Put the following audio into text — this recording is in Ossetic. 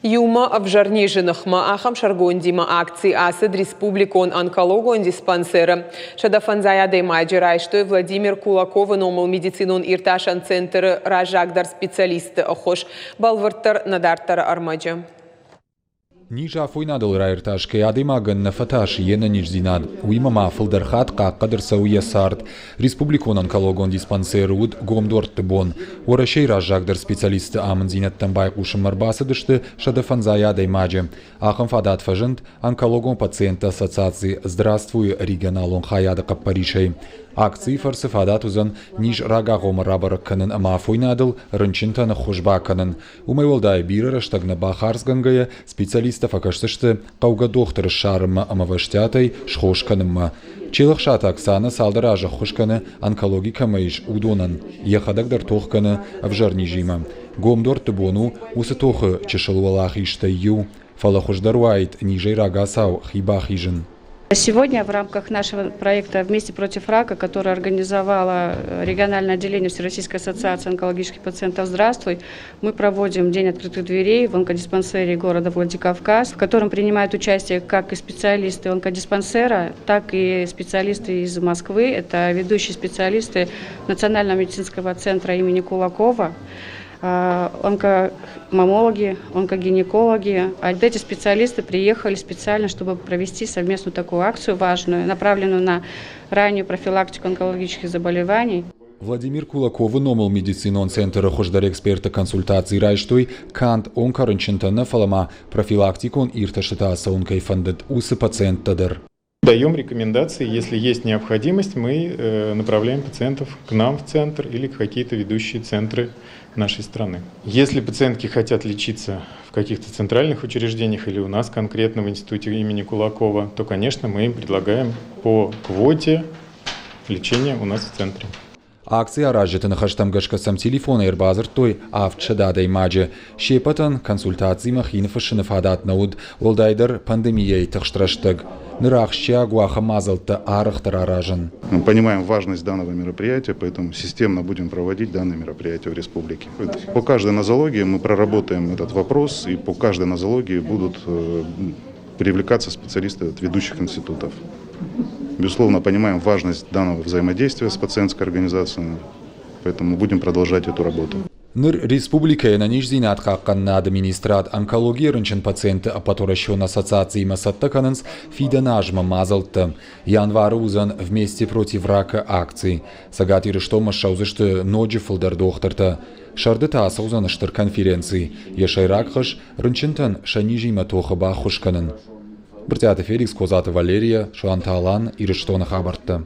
Иумӕ ӕвзӕр низы ныхмӕ ахӕм сӕргондимӕ акци ацыд республикон онкологон диспансеры. 150 адӕймаджы райстой Владимир Кулаковы номыл медицинон иртасӕн центры раззагдӕр специалистты ӕххуыс. Бӕлвырддӕр нӕ дарддӕры ӕрмӕджы. Низ афойнадыл раиртасгӕ адӕймагӕн нӕ фӕтасы йе нӕниздзинад, уыимӕ ма фылдӕр хатт хъахъхъӕд ӕрцӕуы йӕ цард. Республикон онкологон диспансеры уыд гом дуӕртты бон. Уӕрӕсейы раззагдӕр специалистты амынддзинӕдтӕм байхъусынмӕ ӕрбацыдысты 150 адӕймаджы. Ахӕм фадат фӕзынд онкологон пациентты ассоциаци «Здравствуй» регионалон хайады хъӕппӕрисӕй. Акцийы фӕрцы фадат уыдзӕн низ рагагъоммӕ рабӕрӕг кӕнын ӕмӕ афойнадыл рынчынтӕн ӕххуыс бакӕнын. Уымӕй уӕлдай, бирӕ рӕстӕг нӕ бахардзгӕнгӕйӕ, специалисттӕ фӕкӕсдзысты хъӕугӕ дохтыры ссарынмӕ ӕмӕ ӕвӕстиатӕй схос кӕнынмӕ. Челӕхсаты Оксанӕ цалдӕр азы ӕххуыс кӕны, онкологи кӕмӕ ис, уыдонӕн. Йӕхӕдӕг дӕр тох кӕны ӕвзӕр низимӕ. Гом дуӕртты бон у уыцы тохы чысыл уӕлахизтӕй иу, фӕлӕ хуыздӕр уаид низӕй рагацау хи бахизын. Сегодня в рамках нашего проекта «Вместе против рака», который организовало региональное отделение Всероссийской ассоциации онкологических пациентов «Здравствуй», мы проводим День открытых дверей в онкодиспансере города Владикавказ, в котором принимают участие как и специалисты онкодиспансера, так и специалисты из Москвы. Это ведущие специалисты Национального медицинского центра имени Кулакова, онкомаммологи, онкогинекологи. А эти специалисты приехали специально, чтобы провести совместную такую акцию важную, направленную на раннюю профилактику онкологических заболеваний. Владимир Кулаковы номыл медицинон центры хуыздӕр эксперты консультаци райстой канд онкорынчынтӕ нӕ, фӕлӕ ма профилактикон иртӕстытӕ ацӕуын кӕй фӕндыд, уыцы пациенттӕ дӕр. Даем рекомендации, если есть необходимость, мы направляем пациентов к нам в центр или в какие-то ведущие центры нашей страны. Если пациентки хотят лечиться в каких-то центральных учреждениях или у нас конкретно в институте имени Кулакова, то, конечно, мы им предлагаем по квоте лечение у нас в центре. Акци аразджыты ныхӕстӕм гӕсгӕ сӕм телефонӕй ӕрбадзырдтой 700 адӕймаджы. Се ппӕтӕн консультацимӕ хи ныффыссыны фадат нӕ уыд, уӕлдайдӕр пандемийӕйы тыхст рӕстӕг. Ныр ахсджиаг у ахӕм мадзӕлттӕ арӕхдӕр аразын. Мы понимаем важность данного мероприятия, поэтому системно будем проводить данное мероприятие в республике. По каждой нозологии мы проработаем этот вопрос, и по каждой нозологии будут привлекаться специалисты от ведущих институтов. Безусловно, понимаем важность данного взаимодействия с пациентской организацией, поэтому будем продолжать эту работу. Ныр республикӕйы ӕнӕниздзинад хъахъхъӕнынады министрад онкологийы рынчын пациентты ӕппӕтуӕрӕсеон ассоциациимӕ цӕттӕ кӕнынц фидӕны азмӕ мадзӕлттӕ. Январы уыдзӕн «Вместе против рака» акци. Цӕгат Ирыстонмӕ ссӕудзысты ноджы фылдӕр дохтыртӕ. Сӕрды та ацӕудзӕн стыр конференци. Йӕ сӕйраг хӕс – рынчынтӕн сӕ низимӕ тохы баххуыс кӕнын. Брытъиаты Феликс, Козаты Валерия, Суанты Алан, Ирыстоны хабӕрттӕ.